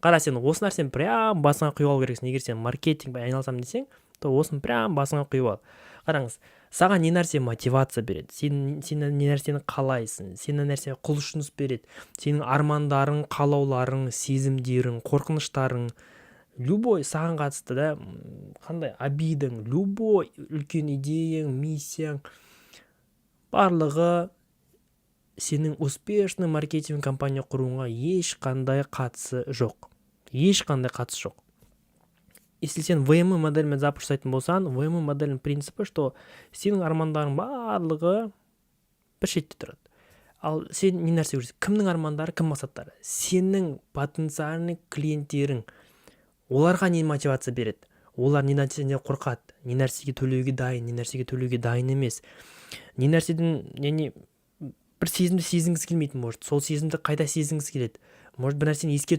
Қара, сен осы нәрсені прям басыңа құйып алу керексің. Егер сен маркетингпен айналысамын десең, то осыны прям басыңа құйып ал. Қараңыз, саған не нәрсе мотивация береді, сен не нәрсені қалайсың, сен не нәрсе құлшыныс береді? Сенің армандарың, қалауларың, сезімдерің, қорқыныштарың, любой саған қатысты да, қандай обидаң, любой үлкен идеяң, миссияң, барлығы сенің успешный маркетинг компания құруыңа ешқандай қатысы жоқ, ешқандай қатысы жоқ. Если сен ВМ модельмен запуск жасайтын болсаң, ВМ модельдің принципі, что сенің армандарың барлығы бір шетте тұрады. Ал сен не нәрсе көресің? Кімнің армандары, кім мақсаттары? Сенің потенциальный клиенттерің. Оларға не мотивация береді? Олар не нәрседен қорқады, не нәрсеге төлеуге дайын, не нәрсеге төлеуге дайын емес, не нәрседен, яғни бір сезімді сезінгісі келмейді, может, сол сезімді қайта сезінгісі келеді, может, бір нәрсені еске.